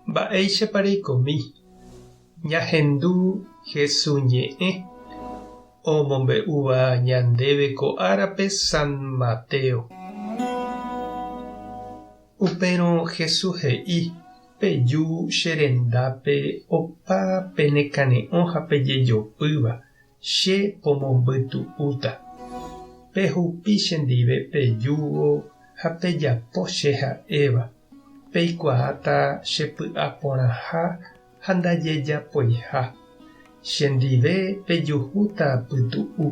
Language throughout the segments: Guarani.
Mba'éichapa reikomi? Ñahendu Hesu ñe'ẽ omombe'úva ñandéve ko árape San Mateo. Upérõ Hesu he'i, Peju che rendápe opa penekane'õ ha pejejopýva, Che pomombytu'úta. Pehupi chendive pejúvo ha pejapo che ha'éva, peikuaáta che py'a porãha ha ndajejapoiha. Chendive pejuhúta pytu'u.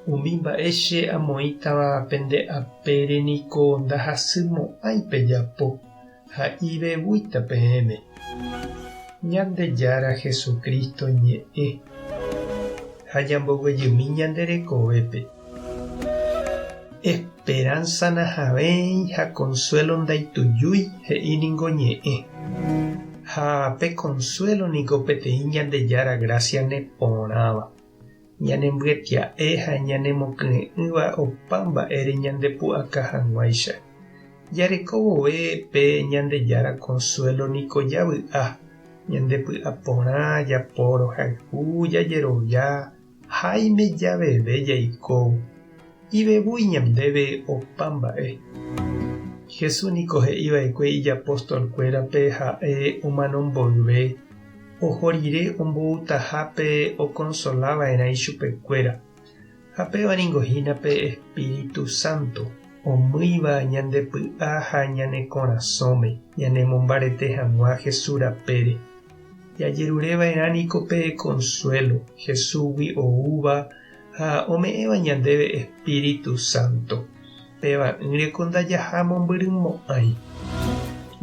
Umi mba'e che amoĩtava pende apére niko ndahasymo'ãi pejapo ha ivevúita peẽme. Ñandejára Jesucristo ñe'ẽ ha ñamboguejymi ñande rekovépe. Esperanza nahavẽi ha consuelo ndaitujúi he'i ningo ñe'ẽ. Ha pe consuelo niko peteĩ Ñandejára gracia neporãva, ñanembyetia'e ha ñanemokyre'ỹva opa mba'ére ñandepu'aka hag̃uáicha. Jareko vove pe Ñandejára consuelo niko javy'a, ñandepy'aporã, japorohayhu, jajerovia, háime javeve jaikóvo. Ivevúi ñandéve opa mba'e. Jesús niko he'i va'ekue ijapostolkuérape ha'e omano mboyve, oho rire omboutaha pe okonsola va'erã ichupekuéra. Ha péva ningo hína pe espíritu sánto, omýiva ñande py'a ha ñane korasõme ñanemombarete hag̃ua Jesús rapére. Jajerure va'erã niko pe konsuélo Jesúsgui oúva ha ome'ẽva ñandéve espíritu sánto. Peva'ỹre ko ndajaha mombyrymo'ãi.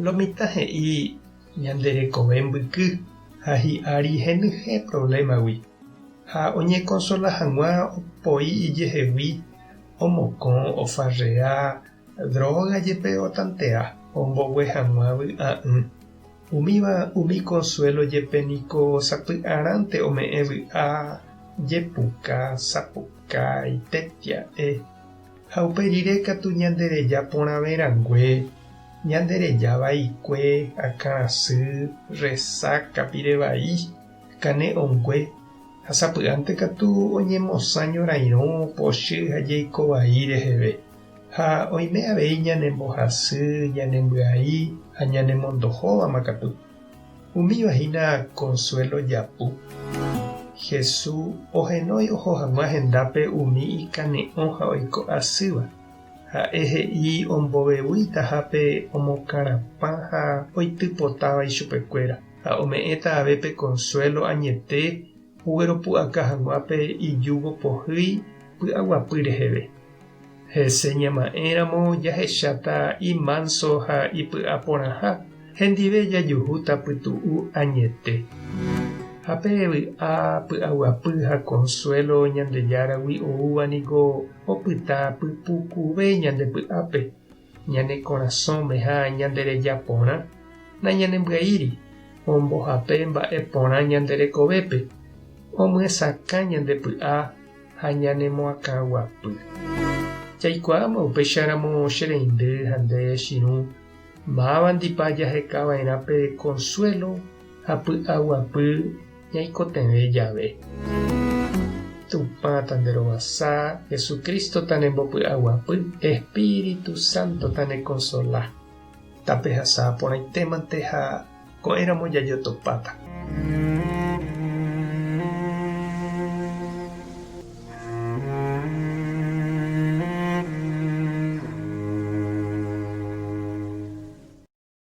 Lo mitã he'i ñande rekove mbyky ha hi'ári henyhẽ provlémagui. Ha oñekonsola hag̃ua opoi ijehegui, omokõ, ofarrea, dróga jepe otantea ombogue hag̃ua vy'a'ỹ. Umíva umi konsuélo jepe niko sapy'arãnte ome'ẽ vy'a, jepuka, sapukái, tetia'e. Ha upe rire katu ñandereja porãve rangue, ñandereja vaikue, akãrasy, resáka, pire vai. Kane'õngue, ha sapy'ánte katu oñemosã ñorairõ, pochy ha jeiko vai reheve. Ha oime avei ñanembohasy, ñanembyai ha ñanemondohóvama katu. Umíva hína consuelo japu. Jesús ohenói oho hag̃ua hendápe umi ikane'õ ha oiko asýva. Ha'e he'i ombovevuitaha pe omokarapã ha oitypotáva ichupekuéra. Ha ome'ẽta ave pe consuelo añete ogueropu'aka hag̃ua pe ijúgo pohýi py'aguapy reheve. Hese ñama'ẽramo jahecháta imánso ha ipy'aporãha, hendive jajuhúta pytu'u añete. Ha pe vy'a, py'aguapy ha consuelo Ñandejáragui oúva niko opyta pypukuve ñande py'ápe. Ñane korasõme ha ñande reja porã nañanembyaíri, ombohape mba'e porã ñande rekovépe, omyesakã ñande py'a ha ñanemoakãguapy. Jaikuaáma upéicharamo che reindy ha nde chirũ, mávandipa jaheka va'erã pe consuelo ha py'aguapy ñaikotevẽ jave. Tupã tanderovasa, Jesucristo tanembopy'aguapy, Espíritu Santo tanekonsola. Tapehasa porãitémante ha ko'ẽramo jajotopáta.